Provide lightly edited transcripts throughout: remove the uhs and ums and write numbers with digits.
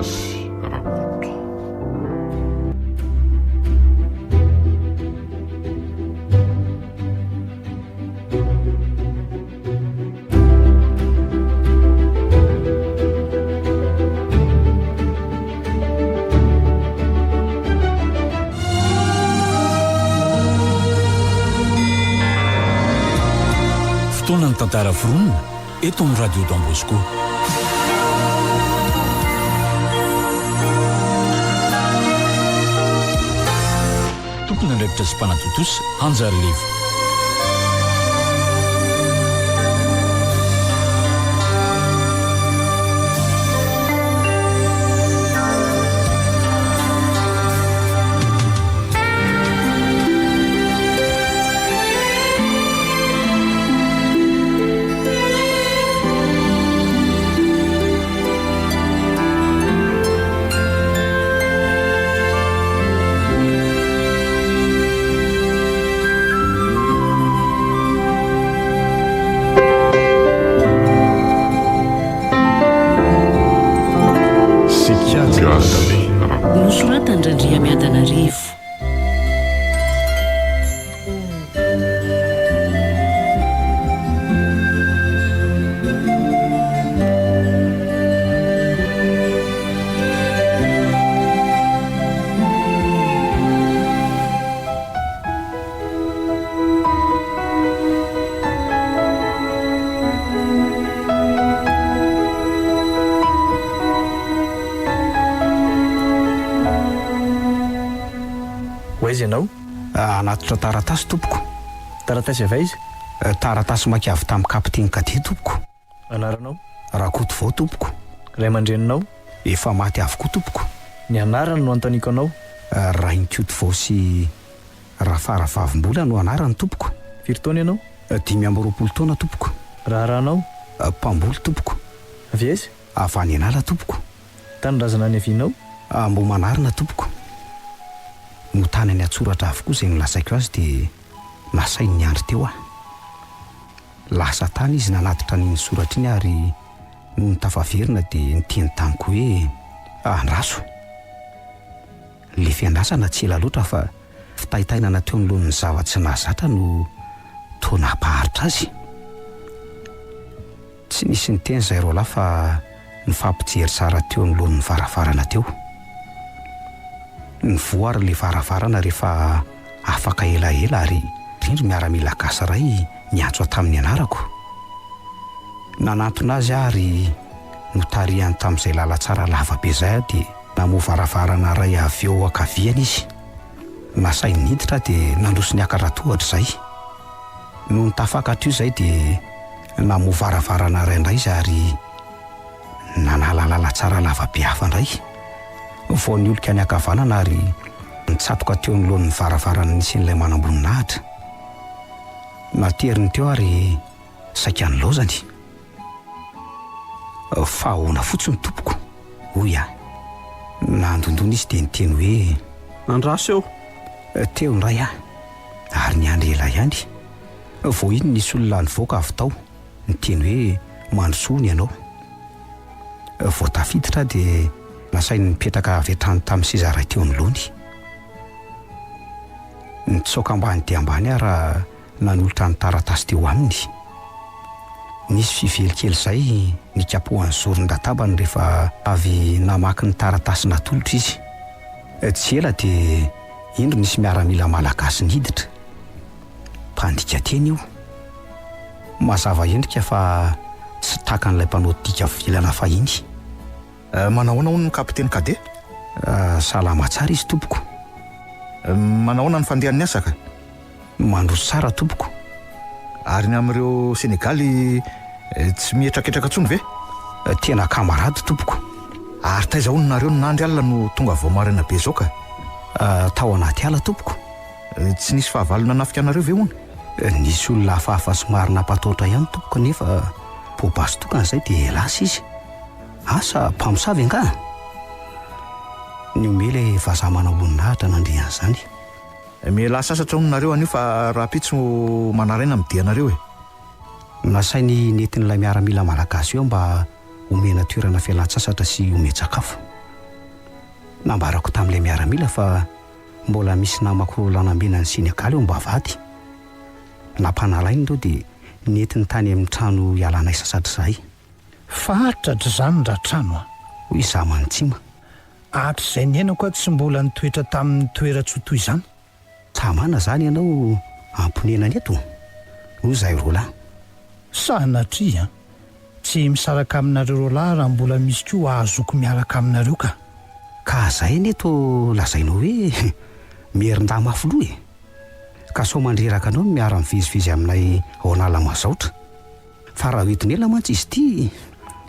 Gasy Rakoto. Fotoanan'ny tantara foronina eto amin'ny Radio Don Bosco. Tompon'andraikitra sy mpanatontosa, Hanjary Liva. Nosoratan-dRandriamiadanarivo. Ho aiza ianao? Hanatitra taratasy tompoko. Taratasy avy aiza? Taratasy maika avy tamin'ny kapiteny Cadet tompoko. Anaranao? Rakotovao tompoko. Ray aman-dreninao? Efa maty avokoa tompoko. Ny anarany no anontaniako anao. Rainikotovao sy Rafaravavimbola no anarany tompoko. Firy taona ianao? 25 taona tompoko. Raharahanao? Mpamboly tompoko. Avy aiza? Avy any an'ala tompoko. Tanindrazana niavianao? Ambohimanarina tompoko. Notanany an-tsoratra avokoa izay nolazaiko azy dia nasainy niandry teo aho. Lasa tany izy nanatitra an'iny soratra iny ary nony tafaverina dia niteny tamiko hoe, Andraso. Ilay fiandrasana tsy ela loatra fa fitaitainana teo anoloan'ny zava-tsy nahazatra no toa nampaharitra azy. Tsy nisy niteny izahay roalahy fa nifampijery tsara teo anoloan'ny varavarana teo. Nivoha ary ilay varavarana rehefa afaka elaela ary indro miaramila gasy iray niantso ahy tamin'ny anarako. Nanantona azy aho ary notarihany tamin'izay lalantsara lava be izay aho dia namoha varavarana iray avy eo ankaviany izy. Nasainy niditra aho dia nandroso niakatra tohatra izay. Nony tafakatra io izay dia namoha varavarana iray indray izy ary nanala lalantsara lava be hafa indray. Vao niolika niankavanana ary nitsatoka teo anoloan'ny varavarana nisy an'ilay manamboninahitra. Nateriny teo ary saika nilaozany. Fa ahoana fotsiny tompoko? hoy aho. Nandondona izy dia niteny hoe. Andraso eo. Teo indray aho ary niandry ela ihany. Vao iny nisy olona nivoaka avy tao niteny hoe mandrosoa hono ianao. Vao tafiditra aho dia nasainy nipetraka avy hatrany tamin'ny seza iray teo anoloany. Nitsoaka ambany dia ambany aho raha nanolotra ny taratasy teo aminy. Nisy fively kely izay nikapohan'ny zoron-databany rehefa avy namaky ny taratasy natolotra izy. Tsy ela dia indro nisy miaramila malagasy niditra. Mpandika teny io. Mazava endrika fa tsy takan'ilay mpanao dika vilana fahiny. Manahoana hono ny kapiteny Cadet? Salama tsara izy tompoko. Manahoana ny fandehan'ny asa ka? Mandroso tsara tompoko. Ary ny amin'ireo Senegaly tsy mihetraketraka intsony ve? Tena kamarady tompoko. Ary taiza hono nareo no nandry alina no tonga vao maraina be izao ka? Tao anaty ala tompoko. Tsy nisy fahavalo nanafika anareo ve hono? Nisy olona hafahafa somary nampatahotra ihany tompoko nefa poa-basy tokana izay dia lasa izy. Asa mpamosavy angaha? Nihomehy ilay vazaha manamboninahitra nandre an'izany. Mialà sasatra hono nareo anio fa rahampitso manaraina amin'ny dianareo e! Nasainy nentin'ilay miaramila malagasy eo mba homena toerana fialan-tsasatra sy homen-tsakafo. Nambarako tamin'ilay miaramila fa mbola misy namako lanambina any Senegaly eo am-bavahady. Nampanalainy ireo dia nentiny tany amin'ny trano hialanay sasatra izahay. Fatratra izany Ratrano a! Hoy Zamantsima. Hatrizay niainako aho tsy mbola nitoetra tamin'ny toeran-tsoa toy izany. Tamana izany ianao amponenana eto? Hoy izahay roalahy. Sanatria an! Tsy misaraka aminareo roalahy raha mbola misy koa ahazoako miaraka aminareo ka! Ka zay anie tô lazainao hoe mierin-dahy mafy loha e! Ka sao mandreraka anao ny miara-mivezivezy aminay ao Analamazaotra. Fa raha hoentina ela mantsy izy ity,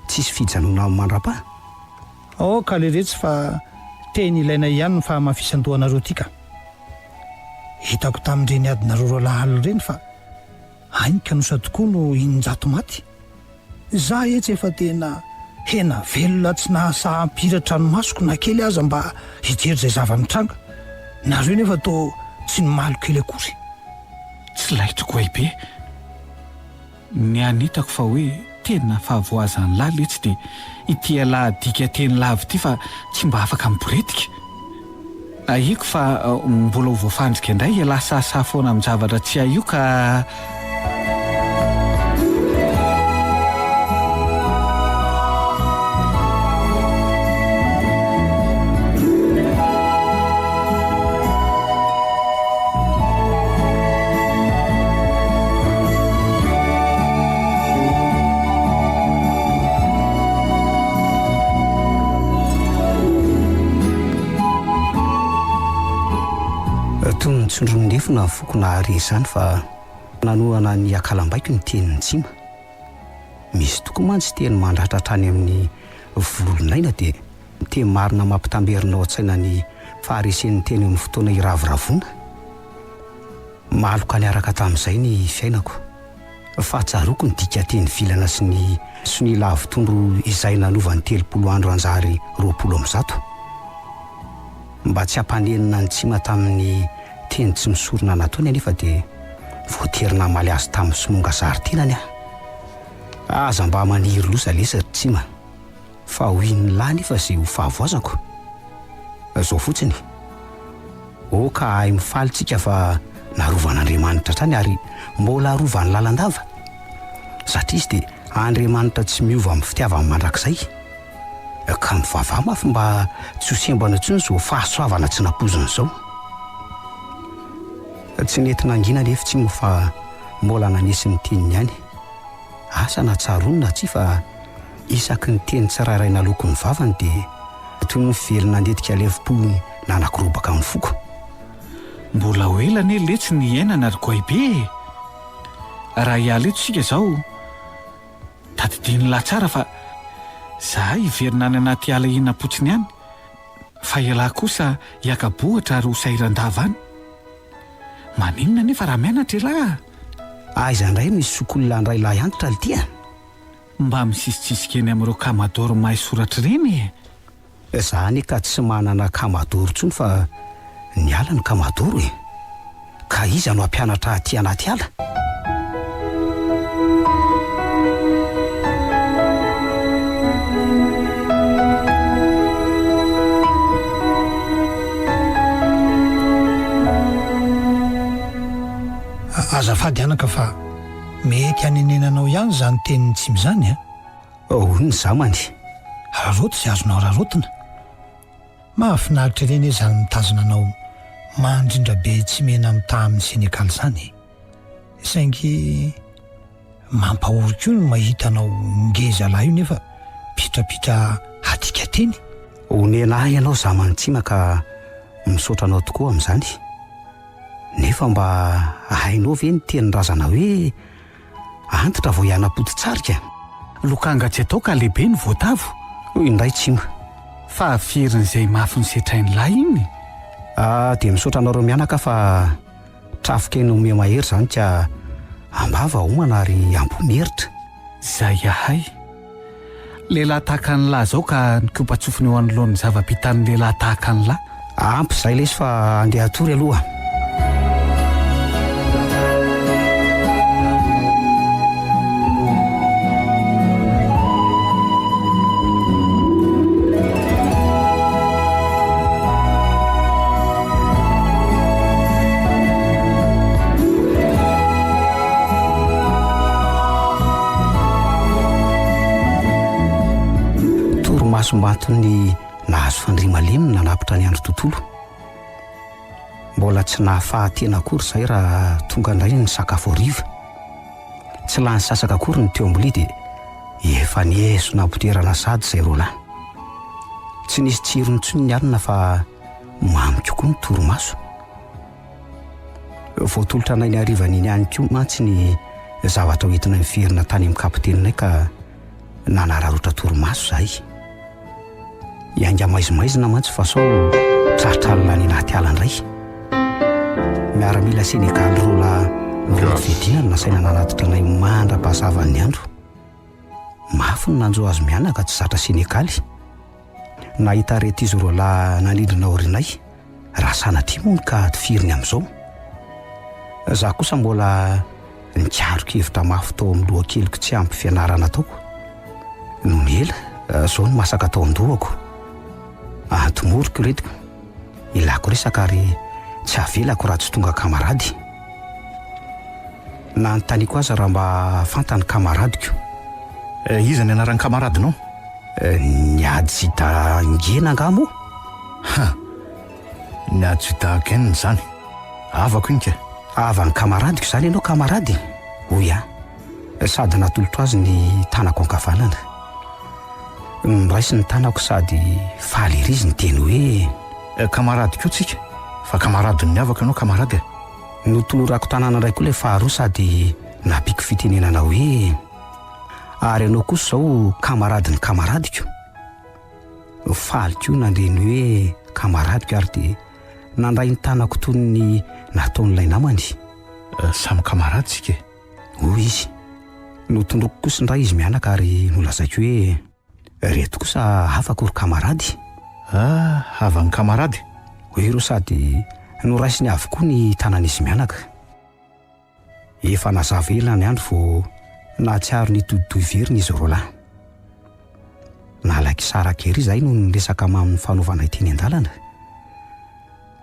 tsisy fijanonana mandra-paha. Aoka leretsy fa teny ilaina ihany ny fahamafisan-dohanareo ity ka! Hitako tamin'ireny adinareo roalahy alina ireny fa hainy kanosa tokoa no 600 maty. Za etsy efa tena hena velona tsy nahasahy hampihiratra ny masoko na kely aza mba hijery izay zava-nitranga. Nareo nefa toa tsy nimalo kely akory. Tsy laitro goay be. Ny any hitako fa hoe tena fahavoazan'lah letsy dia ity ialahy dika teny lava ity fa tsy mba afaka miboredika. Ahiako fa mbola ho voafandrika indray ialahy sahasaha foana amin-javatra tsy hay io ka. Toy ny tsindron'lefona ny foko nahare izany fa nanohana ny akalambaiko ny tenin'i Tsima. Misy tokoa mantsy teny mandratra hatrany amin'ny volon'aina dia teny marina mampitamberina ao an-tsaina ny faharesen'ny teny eo amin'ny fotoana iravoravoana. Maloka niaraka tamin'izay ny fiainako. Fa tsaroako ny dikanteny vilana sy ny sonia lavotondro izay nanova ny 30 andro hanjary 120. Mba tsy hampanenina an'i Tsima tamin'ny teny tsy misorona nataony anefa dia voatery namaly azy tamin'ny somonga zary tenany aho. Aza mba maniry loza lesy ry Tsima. Fa ho inona lahy nefa izay ho fahavoazako? Izao fotsiny, Aoka hahay mifaly tsika fa narovan'Andriamanitra hatrany ary mbola arovany lalandava, satria Izy dia Andriamanitra tsy miova amin'ny fitiavany mandrakizay. Ka mivavaha mafy mba tsy ho sembana intsony izao fahasoavana tsy nampoizina izao. Tsy nety nangina anefa Tsimo fa mbola nanesy ny teniny ihany. Asa na tsaroany na tsia fa isaky ny teny tsirairay naloaky ny vavany dia toy ny velona nandetika lefom-po nanakorobaka ny foko. Mbola ho ela anie letsy ny hiainana ry goay be e! Raha hiala eto isika izao, tadidian'lah tsara fa zahay hiverina any anaty ala hihinam-potsiny any, fa ialahy kosa hiaka-bohitra ary ho sahiran-dava any. Maninona anefa raha mianatra elah? Aiza indray misy sokolina andray lahy antitra lty a? Mba misisitsisika eny amin'ireo kamadoro mahay soratra ireny e! Za anie ka tsy manana kamadoro intsony fa niala ny kamadoro e! Ka iza no hampianatra ahy aty anaty ala? Azafady anaka fa mety hanenenanao ihany izany tenin'i Tsimo izany a! Hoy ny zamany. Araraoty izay azonao araraotina. Mahafinaritra ery anie izany mitazona anao mandrindra be tsy mena-mitaha amin'i Senegaly izany e! Saingy mampahory koa ny mahita anao ngeza lahy io nefa pitrapitra hadika teny. Onena ahy ianao Zamantsima ka misaotra anao tokoa amin'izany. Nefa mba hainao ve ny tenin-drazana hoe antitra vao hiana-pototsarika? Lokanga tsy atao ka lehibe ny voatavo. Hoy indray Tsima. Fa firin'izay mafy nosetrain'ny lahy iny? Ah, dia misaotra anareo mianaka fa Trafik'aina omea-mahery izany ka am-bava homana ary am-po mieritra. Zay ahay. Lehilahy tahaka an'lah zao ka nikopa-tsofina eo anoloan'ny zava-bitan'ny lehilahy tahaka an'lah. Ampy izay lesy fa andeha hatory aloha. Torimaso mba antony nahazo fandriamalemy nanapitra ny andro tontolo. Mbola tsy nahafaha-tena akory izahay raha tonga indray ny sakafo hariva. Tsy lany sasaka akory ny teo am-bilia dia efa nieso nampoterana sahady izay roalahy. Tsy nisy tsirony intsony ny alina fa mamy kokoa ny torimaso. Voatolotra anay ny harivan'iny ihany koa mantsy ny zavatra hoentinay miverina tany amin'ny kapiteninay ka nanararaotra torimaso izahay. Hiainga maizimaizina mantsy fa sao tratra alina any anaty ala indray. Miaramila senegaly roalahy roa fiadiana no nasaina nanatitra anay mandra-pahazavan'ny andro. Mafy ny nanjo azy mianaka tsy zatra senegaly. Nahita ireto izy roalahy nanidina aorianay, raha sanatria moa ny ka tifiriny amin'izao. Za kosa mbola nikaroka hevitra mafy tao amin'ny lohakeliko tsy ampy fianarana ataoko. Nony ela, izao no masaka tao an-dohako. Antomoriko ireto, ilako resaka ary tsy avelako raha tsy tonga kamarady. Nanontaniako azy raha mba fantany kamaradiko. Iza ny anaran'ny kamaradinao? Ny adjida Ngena angaha moa? Ha! Ny adjida Gen izany. Havako iny ka. Havan'ny kamaradiko izany ianao kamarady? Hoy aho, sady natolotro azy ny tanako ankavanana. Noraisiny ny tanako sady faly ery izy niteny hoe. Kamarady koa tsika, fa kamaradin'ny havako ianao kamarady a! Notolorako tanana indray koa ilay faharoa sady nampiako fitenenana hoe. Ary ianao kosa izao kamaradin'ny kamaradiko. Faly koa nandre ny hoe kamaradiko ary dia nandray ny tanako toy ny nataon'ilay namany. Samy kamarady isika e! Hoy izy. Notondroiko kosa indray izy mianaka ary nolazaiko hoe, Ireto kosa havako ry kamarady. Ah, havan'ny kamarady? Hoy ireo sady noraisiny avokoa ny tanan'izy mianaka. Efa nazava ela ny andro vao nahatsiaro nitodi-doha hiverina izy roalahy. Nalaky saraka ery izahay noho ny resaka mamy nifanaovanay teny an-dalana.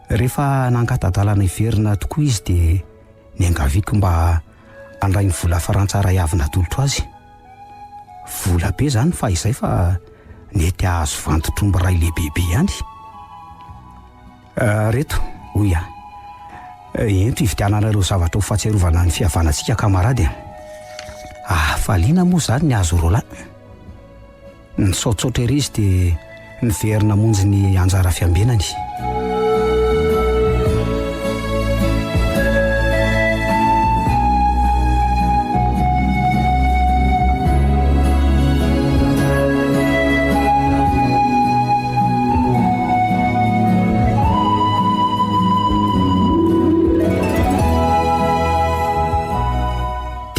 Rehefa nangata-dalana hiverina tokoa izy dia niangaviako mba handray ny vola frantsa iray avy natolotro azy. Vola be izany fahizay fa nety hahazo vantotr'omby iray lehibebe ihany. Reto, hoy aho. Ento hividianana ireo zavatra ho fahatsiarovana ny fihavanantsika kamarady a. Hafaliana moa izany ny azo roalahy. Nisaotsaotra ery izy dia niverina namonjy ny anjara fiambenany.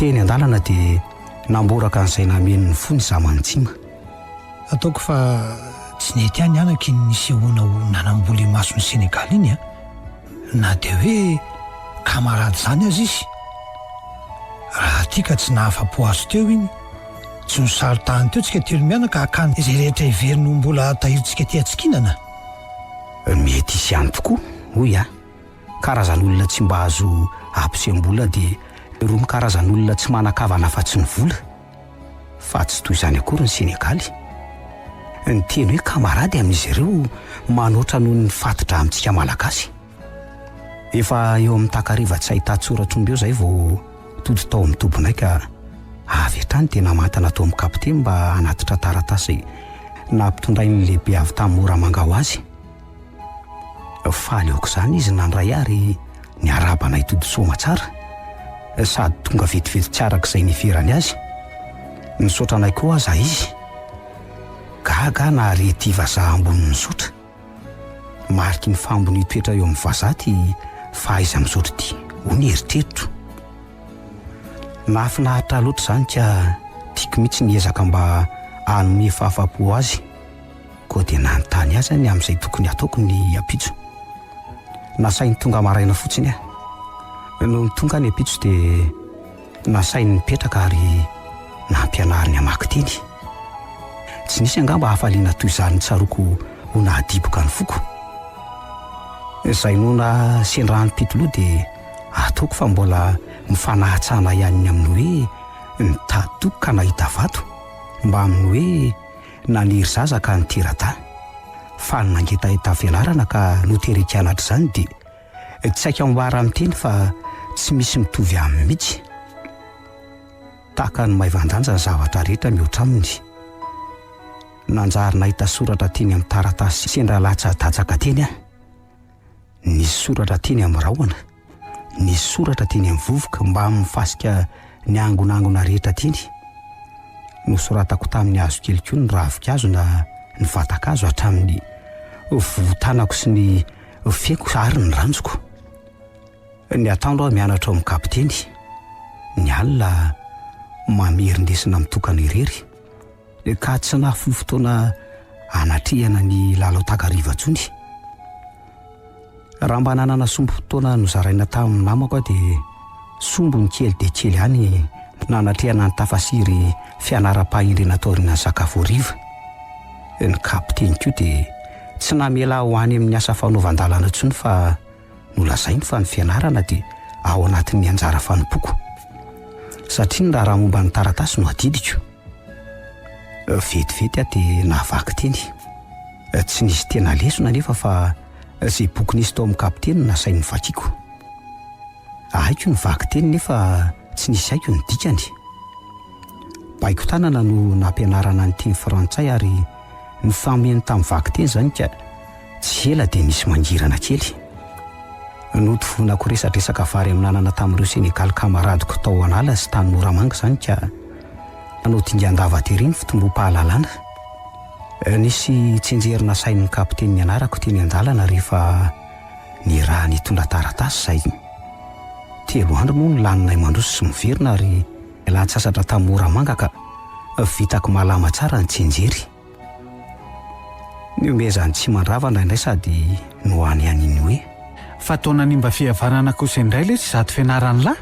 Teny an-dalana dia namboraka an'izay nameno ny fony Zamantsima. Ataoko fa tsy nety ihany anaka iny nisehoana ho nanambola imason'i Senegaly iny a! Na dia hoe camarade izany aza izy. Raha tia ka tsy nahafa-po azy teo iny, tsy nosaritahany teo tsika telomianaka hakany izay rehetra heveriny ho mbola tahirintsika aty atsikinana. Mety hisy ihany tokoa, hoy aho. Karazan'olona tsy mba azo ampisehom-bola dia irony karazan'olona tsy manan-kavana afa-tsy ny vola. Fa tsy toy izany akory ny Senegaly. Ny teny hoe kamarady amin'izy ireo manoatra noho ny fati-drà amintsika Malagasy. Efa eo amin'ny takariva tsy ahitan-tsoratr'omby eo izahay vao tody tao amin'ny tobinay ka avy hatrany dia namantana tao amin'ny kapiteny mba hanatitra taratasy nampitondrain'ny lehibe avy tany Moramanga ho azy. Faly aok'izany izy nandray ahy ary niarahaba anay tody soamatsara sady tonga vetivety tsy araka izay niheverany azy. Nisaotra anay koa aza izy. Gaga aho nahare ity vazaha ambony nizotra. Mariky ny fahambonian-toetra eo amin'ny vazaha ity fahaiza-mizotra ity, hoy ny eritreritro. Nahafinaritra ahy loatra izany ka tiako mihitsy ny hiezaka mba hanome fahafahampo azy. Koa dia nanontany azy aho ny amin'izay tokony hataoko ny ampitso. Nasainy tonga maraina fotsiny aho. Nony tonga aho ny ampitso dia nasainy nipetraka ary nampianariny hamaky teny. Tsy nisy angamba hafaliana toy izany tsaroako ho nahadiboka ny foko. Izay noana sendra hanim-pitoloha dia ataoko fa mbola mifanahatsahana ihany ny amin'ny hoe nitady toko ka nahita vato, mbamin'ny hoe. naniry zaza ka nitera-dahy. Faly nangetaheta fianarana ka notery hianatra izany dia tsy saika ambara amin'ny teny fa tsy misy mitovy aminy mihitsy. Tahaka ny maivan-danja ny zavatra rehetra mihoatra aminy. Nanjary nahita soratra teny amin'ny taratasy sendra latsa-datsaka teny aho. Nisy soratra teny amin'ny rahona, nisy soratra teny amin'ny vovoka mbamin'ny fasika niangonangona rehetra teny. Nosoratako tamin'ny hazo kely koa ny ravinkazo na ny vatan-kazo hatramin'ny vohon-tanako sy ny feko ary ny ranjoko. Ny atoandro aho mianatra ao amin'ny kapiteny, ny alina mamerin-desona mitokana irery. Ka tsy nahafoy fotoana hanatrehana ny lalao takariva intsony. Raha mba nanana sombim-potoana nozaraina tamin'ny namako aho dia sombiny kely dia kely ihany nanatrehana ny tafasiry fianaram-pahendrena taorian'ny sakafo hariva. Ny kapiteny koa dia tsy namela ahy ho any amin'ny asa fanaovan-dalana intsony fa Nolazainy fa ny fianarana dia ao anatin'ny anjara fanompoako, satria ny raharaha momba ny taratasy no adidiko. Vetivety aho dia nahavaky teny. Tsy nisy tena lesona anefa fa izay boky nisy tao amin'ny kapiteny no nasainy novakiako. Haiko ny vaky teny nefa tsy nisy haiko ny dikany. Baiko tanana no nampianarana ny teny frantsay ary nifameno tamin'ny vakiteny izany ka tsy ela dia nisy mangirana kely. Notovonako resadresaka vary amin'anana tamin'ireo Senegaly kamaradiko tao an'ala sy tany Moramanga izany ka nanao dingan-dava tery ny fitomboam-pahalalana. Nisy tsinjery nasain'ny kapiteny nianarako teny an-dalana rehefa nirahany hitondra taratasy izay. Telo andro moa no laninay mandroso sy miverina ary nialan-tsasatra tany Moramanga ka vitako malama tsara ny tsinjery. Nihomehezan'i Tsimandrava indraindray sady nohanihaniny hoe. Fa toa nanimba fihavanana kosa indray lesy izato fianaran'lah!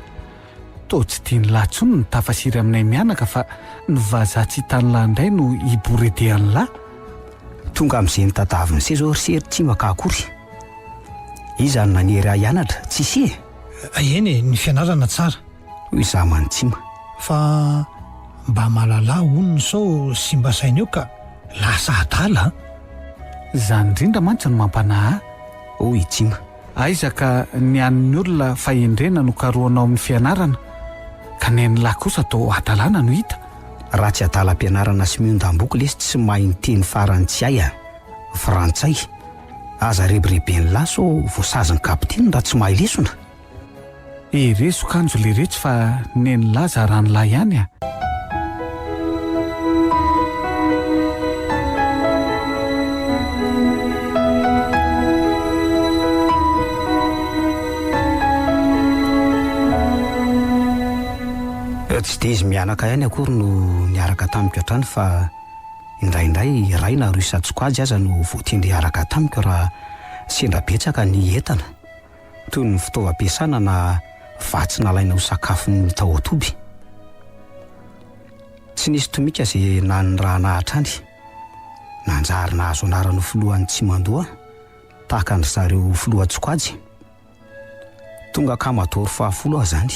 Toa tsy tian'lah intsony ny tafasiry aminay mianaka fa ny vazaha tsy hitan'lah indray no hiboredehan'lah! Tonga amin'izay nitadiavin'i se zao ry se ry Tsima ka akory! Iza no nanery ahy hianatra? Tsy se e! Eny e, ny fianarana tsara. Hoy izaho manitsima. Fa mba mahalala honony sao simba saina eo ka lasa adala a! Izany indrindra mantsy no mampanahy ahy. Hoy i Tsima. Aiza ka ny an'ny olona fahendrena no karohana ao amin'ny fianarana, ka ny an'ny lahy kosa toa hadalana no hita. Raha tsy adalam-pianarana sy miondam-boky lesy tsy mahay ny teny farany tsy hay a! Frantsay. Aza rebireben'ny lahy sao voasazin'ny kapiteny raha tsy mahay lesona. Herezo kanjo leretsy fa nen'lah zaran'lah ihany a! Tsy dia izy mianaka ihany akory no niaraka tamiko hatrany fa indraindray iray na roa isan-tsokajy aza no voatendry hiaraka tamiko raha sendra betsaka ny entana. toy ny fitaovam-piasana na vatsy nalaina ho sakafon'ny tao an-toby. Tsy nisy tomika izay nanirahana hatrany. Nanjary nahazo anarana ho filohan'ny Tsimandoa, tahaka an-dry zareo filohan-tsokajy. Tonga Kamadoro fahafolo aho izany.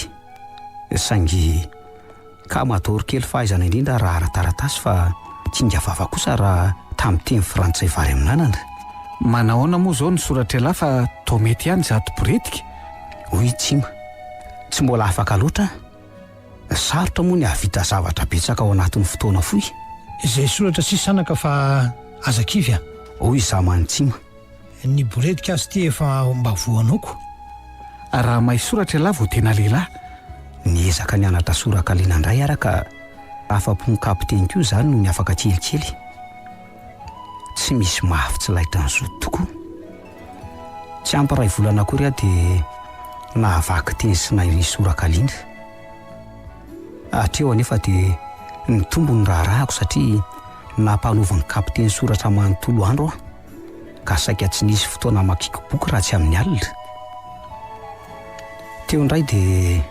Saingy Kamadoro kely fahaizana indrindra raha ara-taratasy fa kinga vava kosa raha tamin'ny teny frantsay vary amin'anana. Manahoana moa izao ny soratr'ialahy fa toa mety ihany izato boretika? Hoy i Tsima. Tsy mbola afaka loatra aho. Sarotra moa ny hahavita zavatra betsaka ao anatin'ny fotoana fohy. Izay soratra sisa anaka fa aza kivy a! Hoy izaho manitsima. Ny boredika azy ity efa mba voanao ko. Raha mahay soratra ialahy vao tena lehilahy. Niezaka nianatra sora-kalina indray ara ka afa-po ny kapiteny koa izany nony afaka kelikely. Tsy misy mafy tsy laitran'ny zoto tokoa. Tsy ampy iray volana akory aho dia nahavaky teny sy nahay sora-kalina. Hatreo anefa dia nitombo ny raharahako satria nampanaovin'ny kapiteny soratra manontolo andro aho ka saika tsy nisy fotoana hamakiako boky raha tsy amin'ny alina. Teo indray dia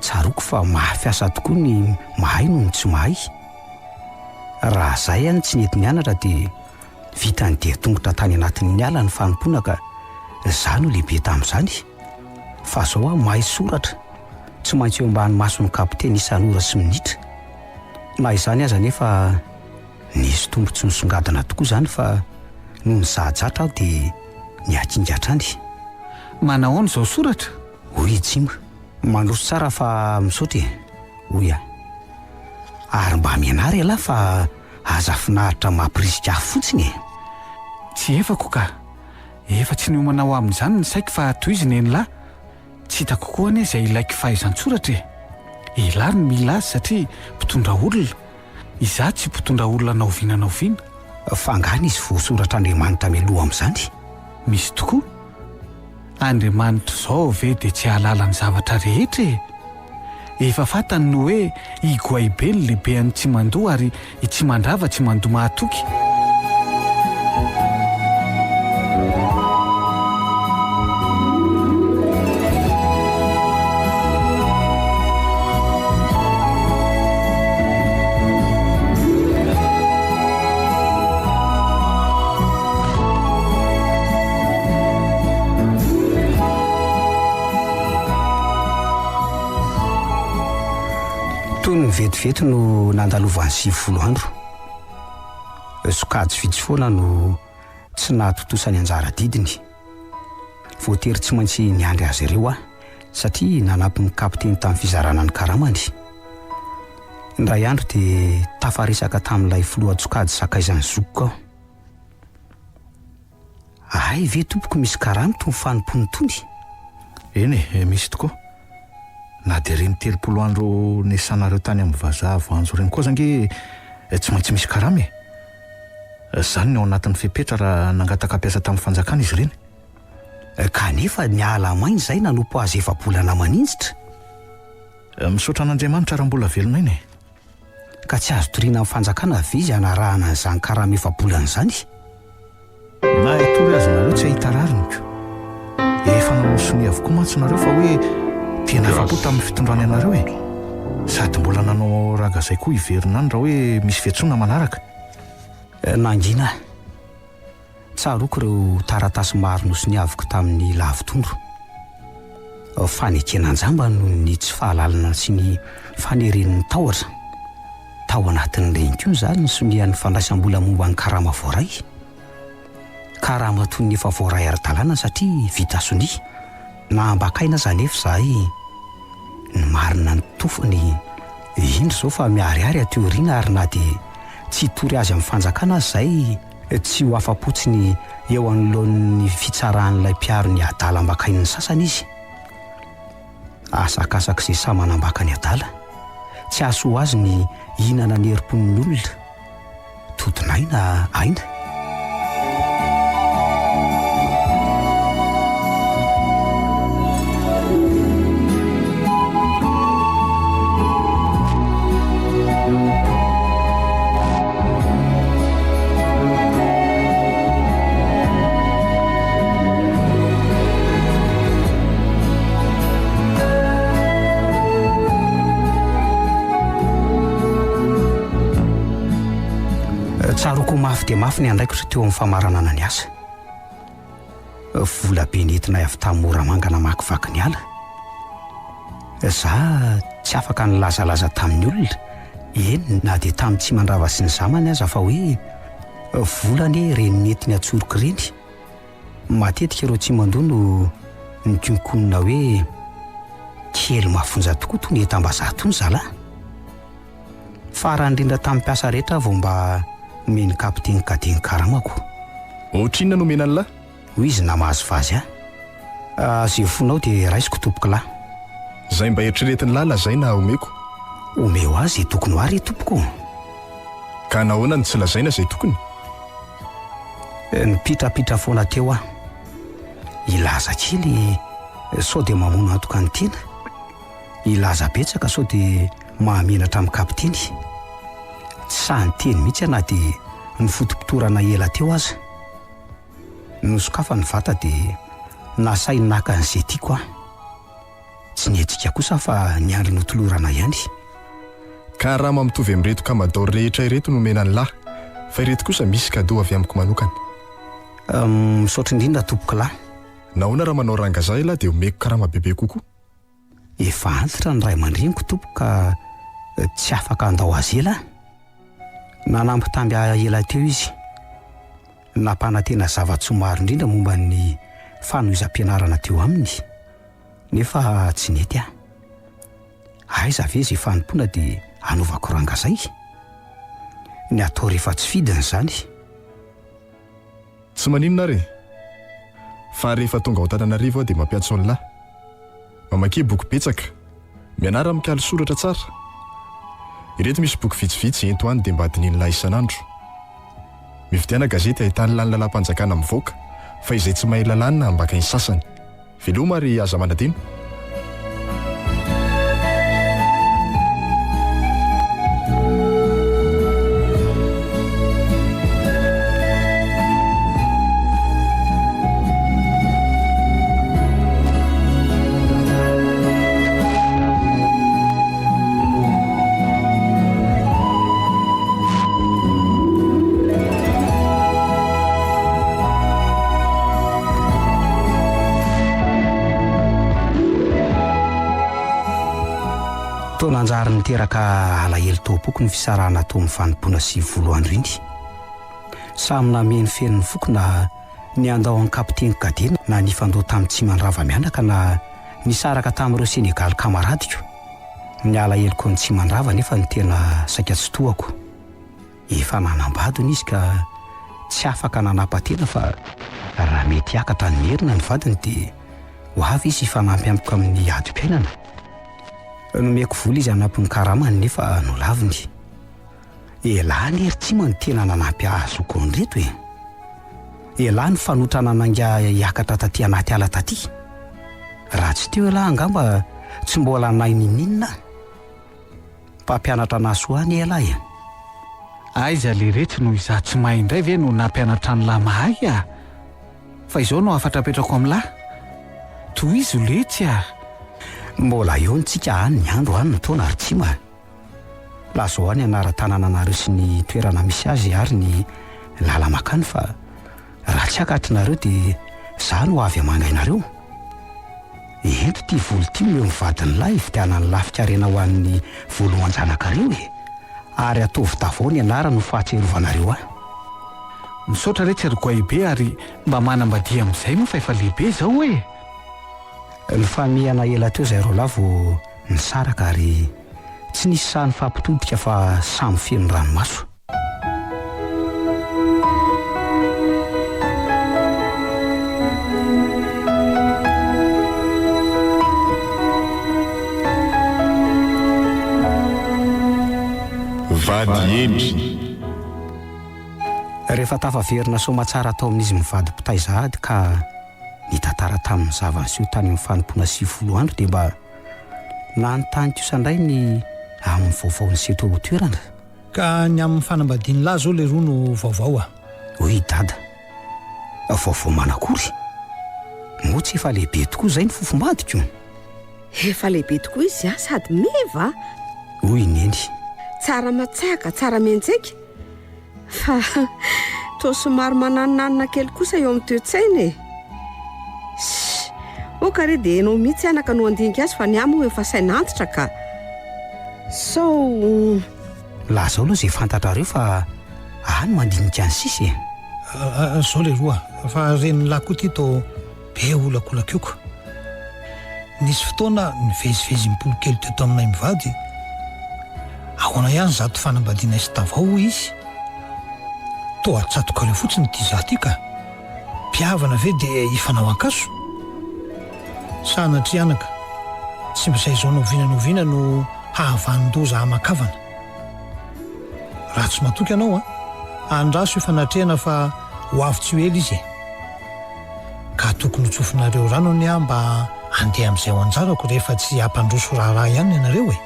tsaroako fa mafy asa tokoa ny mahay noho ny tsy mahay. Raha izahay any tsy nety nianatra dia vita ny dian-tongotra tany anatin'ny ala ny fanompoana ka izaho no lehibe tamin'izany. Fa izao aho mahay soratra, tsy maintsy eo ambany mason'ny kapiteny isan'ora sy minitra. Na izany aza anefa. Nisy tombontsoa nisongadina tokoa izany fa noho ny zahajatra aho dia niakinga hatrany. Manahoana izao soratra? Hoy i Jima. Mandroso tsara fa misaotra e! Hoy aho. Ary mba mianara ialahy fa aza finaritra mampirisika ahy fotsiny e! Tsy efako ka! Efa tsy niomana ho amin'izany ny saiko fa tohizo nenilahy. Tsy hitako koa anie izay ilaiko fahaizan-tsoratra e! Elah no mila azy satria mpitondra olona. Izaho tsy mpitondra olona na oviana na oviana. Fa angaha nisy voasoratr'Andriamanitra mialoha amin'izany? Misy tokoa. Andriamanitra izao ve dia tsy hahalala ny zavatra rehetra e? Efa fantany ny hoe i Goaibe ny lehibean'ny Tsimandoa ary i Tsimandrava Tsimandoa mahatoky. Toy ny vetivety no nandalovan'ny 90 andro. Sokajy vitsy foana no tsy nahatontosa ny anjara adidiny. Voatery tsy maintsy niandry azy ireo aho satria nanampy ny kapiteny tamin'ny fizarana ny karamany. Indray andro dia tafaresaka tamin'ilay filohan-tsokajy sakaizan'ny zokiko aho. Hay ve tompoko misy karama itony fanompoana itony? Eny e, misy tokoa. Na dia ireny 30 andro niasanareo tany amin'ny vazaha voanjo ireny koa aza ange tsy maintsy misy karama e. Izany ny ao anatin'ny fepetra raha nangataka hampiasa tamin'ny fanjakana izy ireny. Kanefa niala maina izahay nanompo azy efa-bolana maninjitra. Misaotra an'Andriamanitra raha mbola velona aina e. Ka tsy azo toriana amin'ny fanjakana ve izy hanarahana an'izany karama efa-bolana izany? Na hitory aza nareo tsy hahita rariny ko. Efa nanao sonia avokoa mantsy nareo fa hoe tena afa-po tamin'ny fitondrany anareo e. Sady mbola nanao ragazay koa hiverina any raha hoe misy fiantsoana manaraka. Nangina aho. Tsaroako ireo taratasy maro nosoniaviko tamin'ny lavotondro. Fanekena an-jamba noho ny tsy fahalalana sy ny faneren'ny tahotra. Tao anatin'ireny koa izany ny sonian'ny fandraisam-bola momba ny karama voaray. Karama toy ny efa voaray ara-dalàna satria vita sonia. Na ambakaina aza anefa izahay, ny marina ny tofony, indro izao fa miharihary aty aoriana ary na dia tsy hitory azy amin'ny fanjakana aza izahay, Tsy ho afa-potsiny eo anoloan'ny fitsaran'ilay mpiaro ny adala ambakain'ny sasany izy. Asakasak'izay sahy manambaka ny adala. Tsy hahasoa azy ny hihinana ny herim-pon'ny olona. Todin'aina aina. Tsaroako mafy dia mafy ny andraikitro teo amin'ny famaranana ny asa. Vola be nentinay avy tamin'i Moramanga namakivaky ny ala. Za tsy afaka nilazalaza tamin'ny olona, eny na dia tamin'i Tsimandrava sy ny zamany aza fa hoe vola anie ireny nentiny atsoriko ireny. Matetika ireo Tsimandoa no nikonkonona hoe kely mafonja tokoa tony entam-bazaha tony zalahy. Farany indrindra tamin'ny mpiasa rehetra aho vao mba nomen'ny kapiteny cadet ny karamako. Ohatrinona no omena an'lah? Hoy izy namazivazy ahy. Izay fonao dia raisiko tompokolahy. Izay mba eritreretin'lah lazaina omeko. Omeo ahy izay tokony ho ahy re tompoko ô. Ka nahoana no tsy lazaina izay tokony? Nipitrapitra foana teo aho. Hilaza kely sao dia mamono antoka ny tena. Hilaza betsaka sao dia mahamenatra amin'ny kapiteny. Tsy sahy niteny mihitsy aho na dia nifotopotorana ela teo aza. Nosokafany ny vata dia nasainy naka an'izay tiako aho. Tsy nihetsika kosa aho fa niandry notolorana ihany. Karama mitovy amin'ireto kamador rehetra ireto no omena an'lah, fa ireto kosa misy cadeau avy amiko manokana. Misaotra indrindra tompokolahy. Nahoana raha manao rangazaha elah dia omeko karama bebe kokoa? Efa antitra ny ray aman-dreniko tompoko ka tsy afaka handao azy ela aho. Nanambitamby ahy ela teo izy. Nampanantena zava-tsoa maro indrindra momba ny fanohizam-pianarana teo aminy, nefa tsy nety aho. Aiza ve izay fanompoana dia hanaovako ranga izay? Ny atao rehefa tsy fidiny izany. Tsy maninona ary e! Fa rehefa tonga ao Antananarivo aho dia mampiantso an'lah. Mamakia boky betsaka. Mianara mikaly soratra tsara. Ireto misy boky vitsivitsy ento any dia mba dinihin'lah isan'andro. Mividiana gazety ahitan'lah ny lalàm-panjakana mivoaka fa izay tsy mahay lalàna ambakain'ny sasany. Veloma ary aza manadino. Toa nanjary niteraka alahelo tao am-poko ny fisarahana tao amin'ny fanompoana 90 andro iny. Samy nameno feno ny foko na ny handao an'i Kapiteny Cadet na nifandoa tamin'i Tsimandrava mianaka na nisaraka tamin'ireo Senegaly kamaradiko. Ny alaheloko an'i Tsimandrava anefa no tena saika tsy tohako. Efa nanambady hono izy ka tsy afaka nanapa-tena fa raha mety hiakatra any Merina ny vadiny dia ho avy izy hifanampy amiko amin'ny adim-piainana. Nomeko vola izy hanampy ny karamany nefa nolaviny. Elah anie ry Tsima no tena nanampy ahy hahazoako an'ireto e! Elah no fanoitra nanainga ahy hiakatra taty anaty ala taty. Raha tsy teo elah angamba tsy mbola nahay n'ininona aho. Mpampianatra anahy soa anie elah e! Aiza leretsy no izaho tsy mahay indray ve no nampianatra an'lah mahay a! Fa izao no hafatra apetrako amin'lah, tohizo letsy a! Mbola eo ny tsika any ny andro any ny taona ry Tsima a! Lazao ahy ny anaran-tanànanareo sy ny toerana misy azy ary ny lala-makany fa raha tsy hakatrinareo dia za no avy hamangainareo. Ento ity vola ity omeo ny vadin'lah hividianany lafin-karena ho an'ny voalohan-janakareo e! Ary ataovy tavao ny anarany ho fahatsiarovanareo ahy. Misaotra retsy ry Goaibe ary mba manambadia amin'izay moa fa efa lehibe izao e! Nifamihana ela teo izahay roalahy vao nisaraka ary tsy nisy sahy nifampitodika fa samy feno ranomaso. Vady hendry. Rehefa tafaverina soamatsara tao amin'izy mivady mpitaiza ady ka nitantara taminy ny zava-niseho tany amin'ny fanompoana 90 andro dia mba nanontany kosa indray ny amin'ny vaovao niseho teo an-toerana. Ka ny amin'ny fanambadian'lah zao leroa no vaovao a! Hoy i Dada. Vaovao manakory? Moa tsy efa lehibe tokoa izay ny fofombadiko? Efa lehibe tokoa izy a, sady meva a! Hoy i Neny. Tsara matsaka, tsara mianjaika. Fa toa somary mananonanona kely kosa eo amin'ny toe-tsaina e! Ssy! Oka re dia ianao mihitsy anaka no handinika azy fa ny ahy moa efa saina antitra ka! Sao. Lazao aloha izay fantatrareo fa ahy no mandinika ny sisa e! Zao leroa fa renin'lah koa ity toa be olakolaka io ka! Nisy fotoana nivezivezy impolo kely teto aminay mivady, ahoana ihany izato fanambadianay sy Tavao hoy izy? Toa atsatokareo fotsiny ity izaho ity ka! Mpihavana ve dia hifanao ankaso? Sanatria anaka, tsy mba izay izao na oviana na oviana no hahavanon-doza aman-kavana. Raha tsy matoky ianao an, andraso hifanatrehana fa ho avy tsy ho ela izy e! Ka tokony ho tsofinareo rano anie aho mba handeha amin'izay ho anjarako rehefa tsy hampandroso raharaha ihany ianareo e!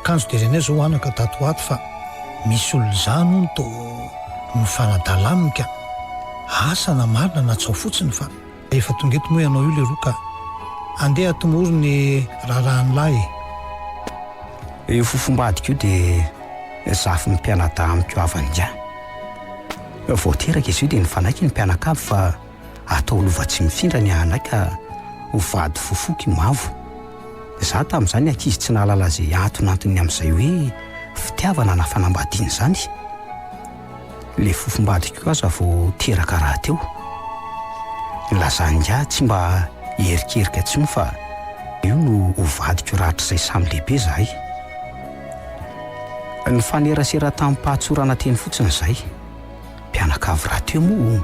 Kanjo dia renay izao anaka tato ho ato fa misy olona izany hono toa mifanadala aminy ka! Asa na marina na tsaho fotsiny fa efa tonga eto moa ianao io leroa ka! Andeha atomory ny raharahan'lah e! Io fofombadiko io dia zafin'ny mpianadahy amiko havan'ingahy. Vao teraka izy io dia nifanaiky ny mpianakavy fa atao lova tsy mifindra ny anay ka ho vady fofoky i Mavo. Izaho tamin'izany ankizy tsy nahalala izay antonanton'ny amin'izay hoe fitiavana na fanambadiana izany. Ilay fofombadiko io aza vao teraka rahateo. Nilazan'ingahy tsy mba hierikerika intsony fa io no ho vadiko rahatrizay samy lehibe izahay. Nifanerasera tamim-pahatsorana teny fotsiny izahay. Mpianakavy rahateo moa,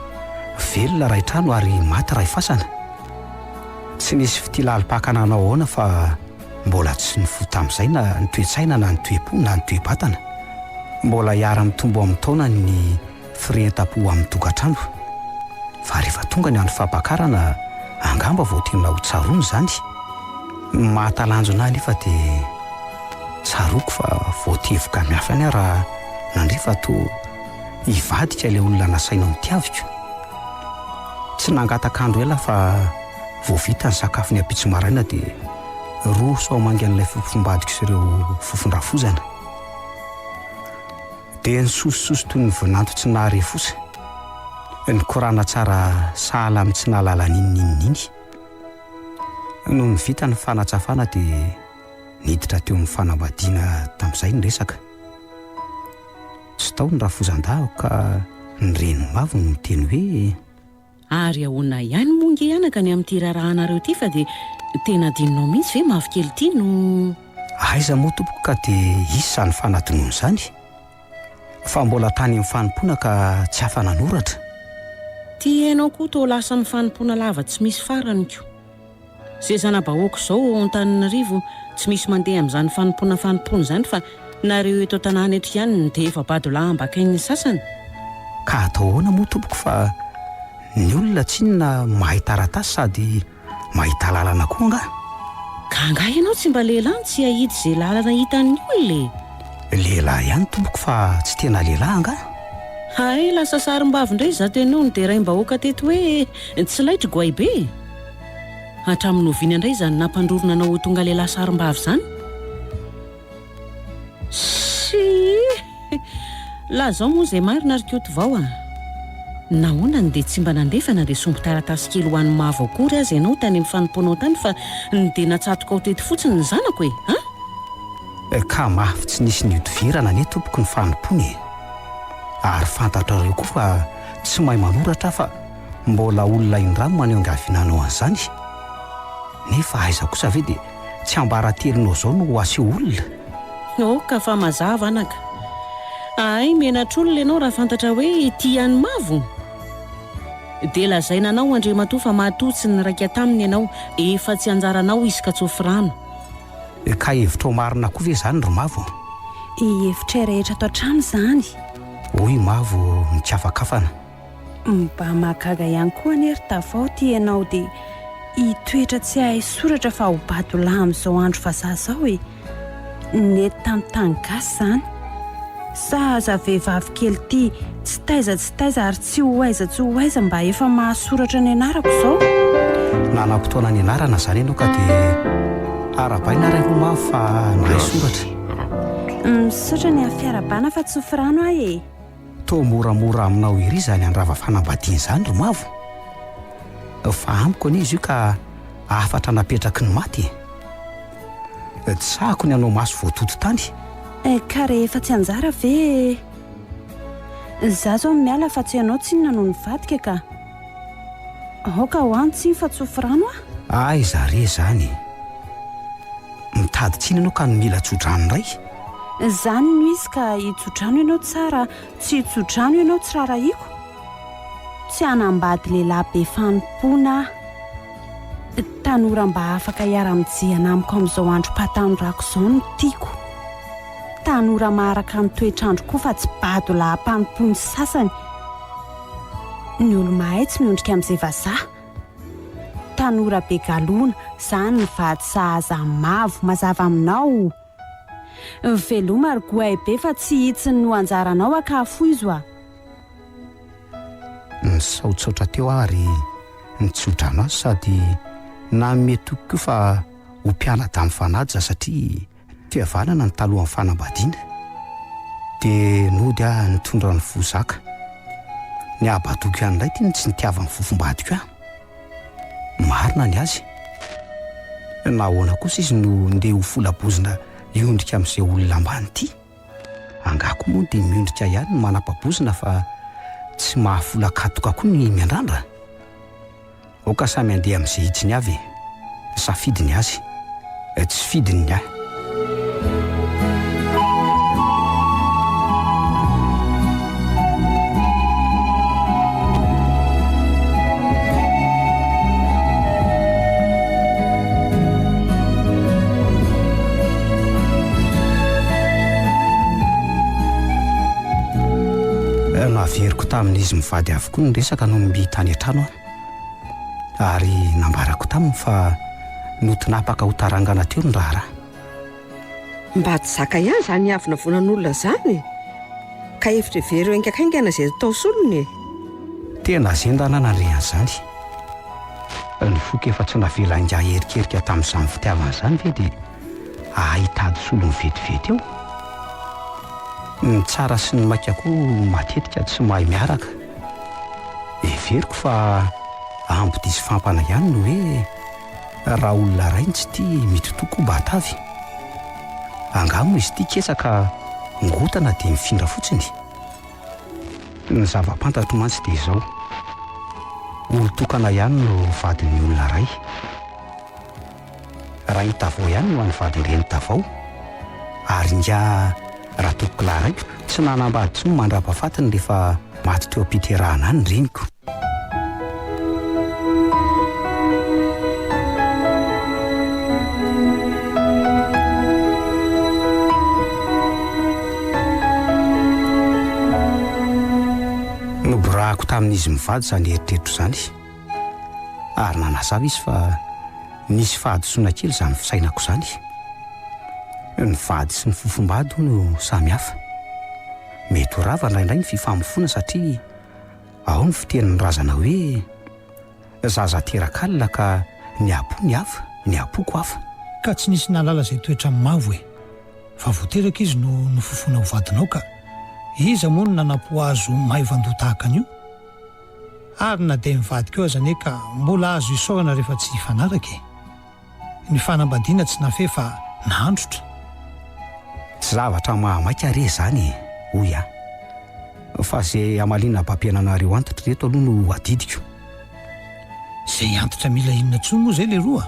velona iray trano ary maty iray fasana. Tsy nisy fitia lalim-paka nanao ahoana fa mbola tsy nifoha tamin'izay na ny toe-tsaina na ny toe-po na ny toe-batana. Mbola hiara-mitombo amin'ny taona ny firehetam-po amin'ny tokantrano. Fa rehefa tonga ny andro fampakarana angamba vao tena ho tsaroana izany. Ny mahatalanjona ahy anefa dia tsaroako fa voatevoka mafy ihany aho raha nandre fa toa hivadika ilay olona nasaina notiaviko. Tsy nangataka andro ela fa vao vita ny sakafo ny ampitso maraina dia roso hamangy an'ilay fofombadiko sy ireo fofon-drafozana. Dia nisosososo toy ny vinanto tsy nahare fosa. Nikorana tsara sahala amin'ny tsy nahalala n'inon'inona iny. Nony vita ny fanatsafana dia niditra teo amin'ny fanambadiana tamin'izay ny resaka. Tsy tao ny rafozan-dahiko ka ny renimavo no niteny hoe. Ary ahoana ihany moa nge anaka ny amin'ity raharahanareo ity fa dia tena adinonao mihitsy ve mavokely ity no. Aiza moa tompoko ka dia hisy izany fanadinoana izany? Fa mbola tany amin'ny fanompoana ka tsy afa-nanoratra. Ty ianao koa toa lasa amin'ny fanompoana lava tsy misy farany ko. Ze zana-bahoaka izao ao Antananarivo tsy misy mandeha amin'izany fanompoana fanompoana izany fa nareo eto an-tanàna eto ihany no dia efa bado lahy ambakain'ny sasany. Ka atao ahoana moa tompoko fa ny olona tsinona mahay taratasy sady mahita lalana koa angaha? Ka angaha ianao tsy mba lehilahy no tsy hahita ze lalana hitan'ny olona e? Lehilahy ihany tompoko fa tsy tena lehilahy angaha? Hay lasa sarim-bavy indray izato ianao noderaim-bahoaka teto hoe tsy laitry goay be e! Hatramin'ny oviana indray izany nampandrorona anao ho tonga lehilahy sarim-bavy izany? Sii! Lazao moa izay marina ry Kotovao a! Nahoana no dia tsy mba nandefa na dia sombin-taratasy kely ho an'i Mavo akory aza ianao tany amin'ny fanompoanao tany fa ny dia natsatokao teto fotsiny ny zanako e! A! Ka mafy tsy nisy nihodivirana anie tompoko ny fanompoana e! Ary fantatrareo koa fa tsy mahay manoratra aho fa Mbola olona indrano maneho angaviana hanao an'izany? Nefa aiza kosa ve dia tsiambaratelonao izao no ho aseho olona? Ok fa mazava anaka. Ahay menatr'olona ianao raha fantatra hoe tia an'i Mavo? Dia lazaina anao Andriamatoa fa matoa tsy niraika taminy ianao, efa tsy anjaranao izy ka tsofy rano. Ka hevitrao marina koa ve izany ry Mavo? Hevitray rehetra ato an-trano izany. Hoy Mavo nikafakafana. Mba mahagaga ihany koa anie ry Tavao ty ianao dia hitoetra tsy hahay soratra fa ho bado lahy amin'izao andro vazaha izao e! Nety tamin'ny tany gasy izany. Sa aza vehivavy kely ity tsy taiza tsy taiza ary tsy ho aiza tsy ho aiza mba efa mahasoratra ny anarako izao? Nanam-potoana nianarana izany ianao ka dia arahabaina ary aloha Mavo fa nahay soratra. Misaotra ny amin'ny fiarahabana fa tsofy rano aho e! Toa moramora aminao ery izany handrava fanambadiana izany ry Mavo. Fa amiko anie izy io ka hafatra napetraky ny maty e. Tsy sahako ny hanao maso voatoto tany. Ka rehefa tsy anjara ve e. Za zao miala fa tsy ianao tsinona no nivadika ka. Aoka ho any tsiny fa tsofy rano ah. Aiza re izany e. Mitady tsiny ianao ka no mila tsodrano indray? Zany no izy ka hitsodrano ianao tsara tsy hitsodrano ianao tsy rarahiko. Tsy hanambady lehilahy be fanompoana aho. Tanora mba afaka hiara-mijihana amiko amin'izao androm-pahatanorako izao no tiako. Tanora maharaka ny toetr'andro koa fa tsy bado laha-mpanompoan'ny sasany. Ny olo-mahay tsy miondrika amin'izay vazaha. Tanora be galona, zany ny vady sahaza mavo, mazava aminao. Veloma ry goay be fa tsy hitsiny no anjaranao aka afoizo a. Nisaotsaotra teo aho ary nitsodrano azy sady nanome toky koa fa ho mpianadahy mifanaja satria Fihavanana ny talohan'ny fanambadiana. Dia nody aho nitondra ny voa zaka. Ny hahabadoiko ihany indray ity no tsy nitiavan'ny fofombadiko ahy. Marina ny azy. Nahoana kosa izy no ndeha ho folabozina hiondrika amin'izay olona ambany ity? Angaha koa moa dia miondrika ihany ny manapa-bozona fa. Tsy mahafolakatoka koa ny miandrandra? Aoka samy handeha amin'izay hitsiny avy e! Safidy ny azy, tsy fidiny ny ahy. Naveriko tamin'izy mivady avokoa ny resaka nony mby tany an-trano aho. Ary nambarako taminy fa notinapaka ho tarangana teo ny raharaha. Mba tsy zaka ihany izany avonavonan'olona izany e! Ka hevitra hevero haingakaingana izay atao solony e! Tena zendana nandre an'izany. Ny foko efa tsy navela ingahy erikerika tamin'izany fitiavana izany ve dia hahay hitady solony vetivety eo? Ny tsara sy ny maika koa matetika tsy mahay miaraka. Heveriko fa amby diso fampana ihany ny hoe raha olona iray no tsy tia mitotoa koa mba hatavy. Angaha moa izy ity ketsa ka ngotana dia mifindra fotsiny? Ny zava-pantatro mantsy dia izao, olon-tokana ihany no vadin'ny olona iray. Rainitavao ihany no hany vadin-drenitavao, ary ingahy Ratopokolahy raiko tsy nanambady intsony mandrapahafatiny rehefa maty teo am-piterahana ahy ny reniko. Noborahako tamin'izy mivady izany eritreritro izany, ary nanazava izy fa nisy fahadisoana kely izany fisainako izany. Ny vady sy ny fofombady hono samy hafa. Mety ho rava indraindray ny fifamofoana satria ao ny fitenin'ny razana hoe zaza teraka alina ka ny apo ny hafa, ny apoko hafa. Ka tsy nisy nahalala izay toetra mavo e! Fa vao teraka izy no nofofoina ho vadinao ka! Iza moa no nanampo azy ho maivan-doha tahaka an'io? Ary na dia mivadika eo aza anie ka mbola azo isaorana rehefa tsy hifanaraka e! Ny fanambadiana tsy nafehy fa nahandrotra. Tsy zavatra mahamaika re izany e, hoy aho. Fa izay hamaliana bampiainanareo antitra ireto aloha no adidiko. Izay antitra mila inona intsony moa izay leroa?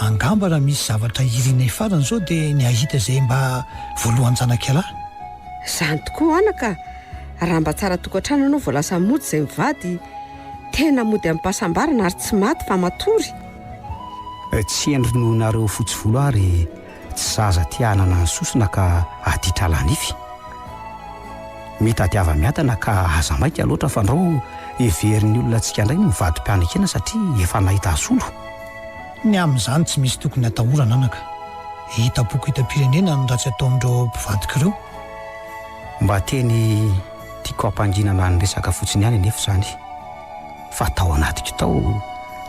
Angamba raha misy zavatra irinay farany izao dia ny hahita izay mba voalohan-janak'ialahy. Izany tokoa anaka, raha mba tsara tokantrano ianao vao lasa mody izay mivady, tena mody amim-pahasambarana ary tsy maty fa matory. Tsy hendry noho nareo fotsy volo ary tsy zaza tia hanana ny sosona ka aditra lanify. Mitadiava miadana ka aza maika loatra fandrao heverin'ny olona antsika indray ny mivadi-pianekena satria efa nahita hasolo. Ny amin'izany tsy misy tokony atahorana anaka. Hitam-poko hitam-pirenena ny ratsy ataon'ireo mpivadika ireo. Mba teny tiako hampanginana ny resaka fotsiny ihany anefa izany fa tao anatiko tao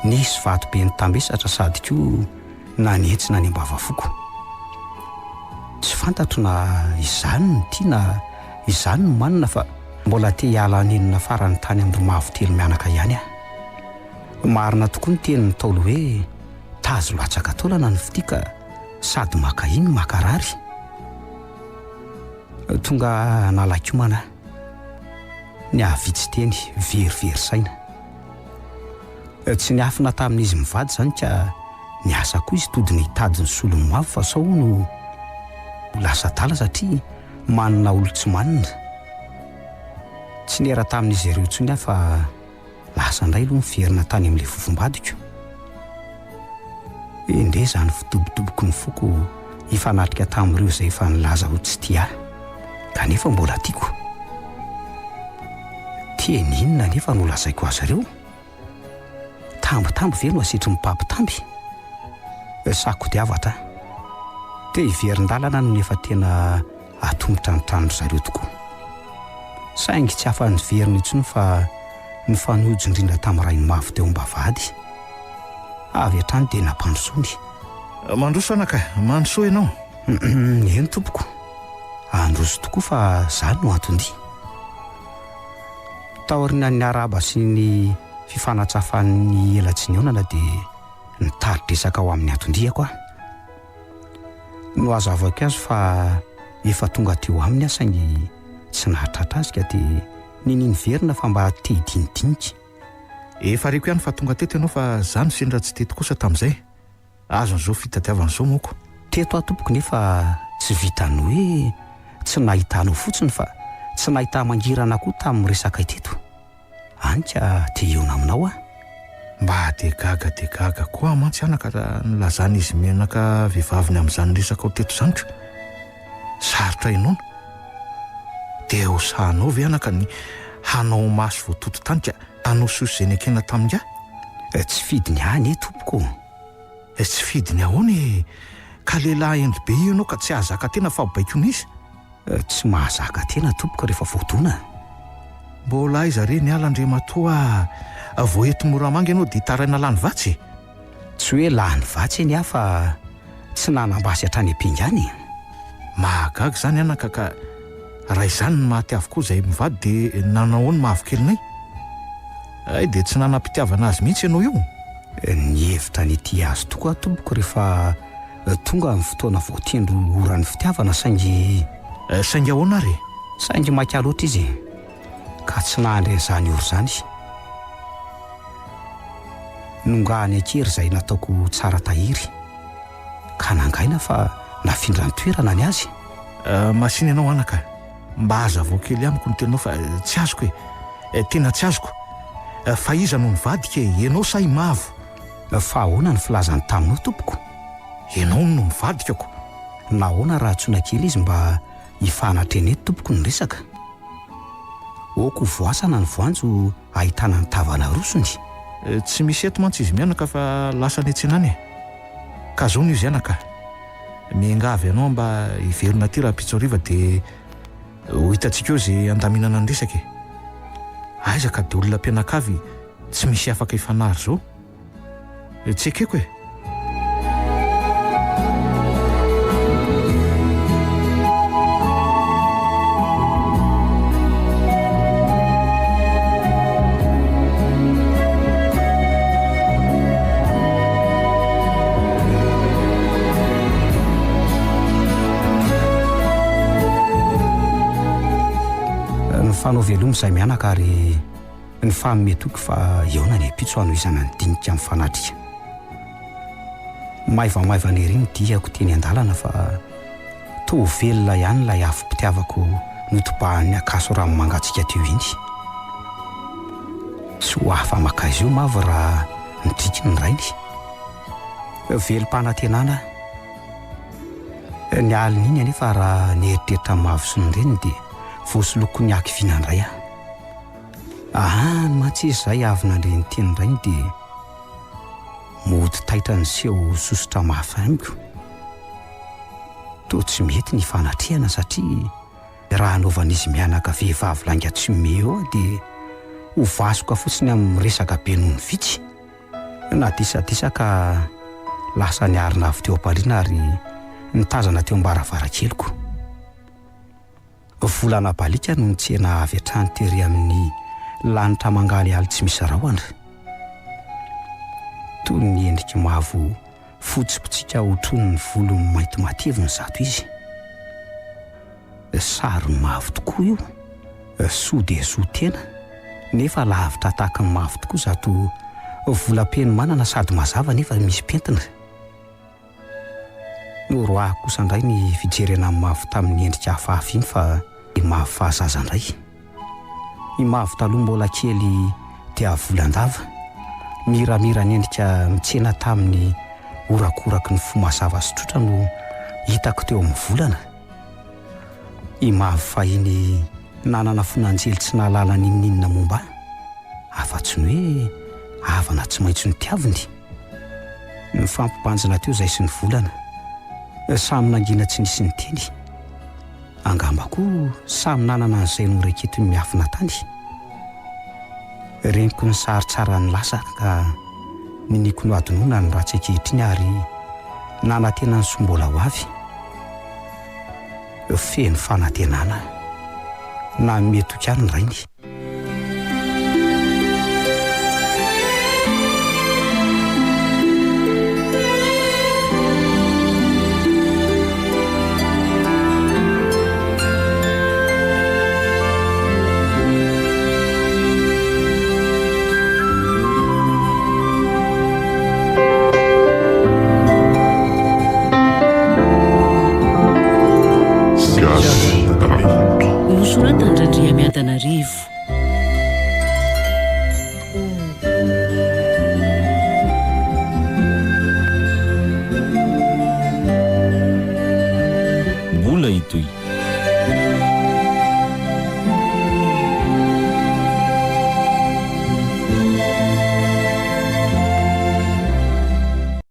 nisy vato be nitambesatra sady koa nanentsina ny ambavafoko. Tsy fantatro na izany no tia na izany no manina fa mbola te hiala nenina farany tany amin-dry Mavotelo mianaka ihany aho. Marina tokoa ny tenin'ny Ntaolo hoe tazo latsaka taolana ny fitia ka sady maka iny no makarary. Tonga nalakiomana aho. Nihavitsy teny, verivery saina. Tsy niafina tamin'izy mivady izany ka niasa koa izy tody nitady ny solony mavo fa sao hono ho lasa adala satria manana olon-tsy manina. Tsy niera tamin'izy ireo intsony aho fa lasa indray aloha niverina tany amin'ilay fofombadiko. Endrey izany fidobodoboky ny foko hifanatrika tamin'ireo izay efa nilaza ho tsy tia ahy, kanefa mbola tiako. Teny inona anefa no lazaiko azy ireo? Tambitamby ve no asetrin'ny mpampitamby? Sa kodiavatra? Te hiverin-dalana nony efa tena atomotra ny tranon-dry zareo tokoa. Saingy tsy afa-niverina intsony fa nifanojo indrindra tamin'ny rainimavo teo am-bavahady. Avy hatrany dia nampandrosoany. Mandroso anaka, mandrosoa ianao. Eny tompoko, handroso tokoa fa izany no anton-dia. Taorian'ny arahaba sy ny fifanatsafan'ny ela tsy nihaonana dia nitari-dresaka ho amin'ny anton-diako aho. Nohazavaiko azy fa efa tonga teo aminy aho saingy tsy nahatratra azy ka dia. Niniany verina fa mba te hidinidinika. Efa reko ihany fa tonga teto ianao fa za no sendra tsy teto kosa tamin'izay. Azon'izao fitadiavana izao moko. Teto aho tompoko nefa tsy vitan'ny hoe tsy nahita anao fotsiny fa tsy nahita mangirana koa tamin'ny resakay teto. Any ka te hihaona aminao aho. Mba dia gaga dia gaga koa aho mantsy anaka raha nilazan'izy mianaka vehivaviny amin'izany resakao teto izany ka. Sarotra inoana. Dia ho sahanao ve anaka ny hanao maso voatoto tany ka hanao soso izay nekena tamin'ingahy? Tsy fidiny ahy anie tompoko ô. Tsy fidiny ahoana e! Ka lehilahy hendry be io ianao ka tsy hahazaka tena fa baikoin'iza? Tsy mahazaka tena tompoko rehefa voadona. Mbola aiza re ny ala Andriamatoa a! Vao eto Moramanga ianao dia hitaraina lany vatsy e! Tsy hoe lany vatsy anie aho fa tsy nanambasy hatrany am-pingana e! Mahagaga izany anaka ka raha izany no maty avokoa izay mivady dia nanao ahoana mavokelinay? Hay dia tsy nanam-pitiavana azy mihitsy ianao io? Nihevitra ny hitia azy tokoa aho tompoko rehefa tonga ny fotoana voatendry ho oran'ny fitiavana saingy. Saingy ahoana ary e? Saingy maika loatra izy e! Ka tsy nahandry an'izany ora izany. Nongahany an-kery izay nataoko tsara tahiry. Ka nangaina fa nafindra ny toerana ny azy. Masina ianao anaka. Mba hazavao kely amiko ny teninao fa tsy azoko e! Tena tsy azoko. Fa iza no nivadika e? Ianao sa i Mavo? Fa ahoana ny filazany taminao tompoko? Ianao no nivadika ko! Nahoana raha antsoina kely izy mba hifanatrehana eto tompoko ny resaka? Ok ho voasana ny voanjo ahitana ny tava narosony. Tsy misy eto mantsy izy mianaka fa lasa any an-tsena any e! Ka zao no izy anaka. Miangavy anao mba hiverina aty rahampitso hariva dia ho hitantsika eo izay handaminana ny resaka e! Aiza ka dia olona mpianakavy tsy misy afaka hifanary izao? Tsy ekeko e! Nifanao veloma izahay mianaka ary nifanome toky fa hihaona ny ampitso hanohizana ny dinika mifanatrika. Maivamaivana ery ny diako teny an-dalana fa toa velona ihany ilay afom-pitiavako notobahan'ny akaso rano mangatsiaka teo iny. Tsy ho afa-makaiza eo mavo raha nidriky ny rainy. Velom-panantenana aho. Ny alin'iny anefa raha nieritreritra ny mavo sy ny reniny dia voasolokon'ny hakiviana indray aho. Any mantsy izy izay avy nandre ny tenin-drainy dia mody taitra niseho sosotra mafy amiko. Toa tsy mety ny hifanatrehana satria raha hanaovan'izy mianaka vehivavy lainga tsy mimehy eo aho dia ho vasoka fotsiny amin'ny resaka be noho ny vitsy. Nadisadisa ka lasa niarina avy teo am-pandriana ary nitazana teo am-baravarankeliko. Volana baliaka no nitsena avy hatrany tery amin'ny lanitra mangalihaly tsy misy rahona. Toy ny endriky mavo fotsy mpitsika otronin'ny volony mainty matevina izato izy. Sary mavo tokoa io, soa dia soa tena, nefa lavitra tahaka ny mavo tokoa izato volam-penomanana sady mazava nefa misy pentina. Noroahiko kosa indray ny fijerena an'i Mavo tamin'ny endrika hafahafa iny fa i Mavo fahazaza indray. I Mavo taloha mbola kely dia volan-dava, miramira an'endrika mitsena tamin'ny horakoraky ny fo mazava sy tsotra no hitako teo amin'ny volana. I Mavo fahiny nanana fon'anjely tsy nahalala n'inon'inona momba ahy, afa-tsy ny hoe havana tsy maintsy notiaviny. Nifampibanjina teo izahay sy ny volana. Samy nangina tsy nisy niteny. Angamba koa samy nanana an'izay noraiketiny miafina tany. Reniko ny sary tsaran'ny lasa ka niniako nohadinoina ny ratsy ankehitriny ary nanantena ny soa mbola ho avy. Feno fanantenana. Nanome toky ahy ny rainy. mitohy.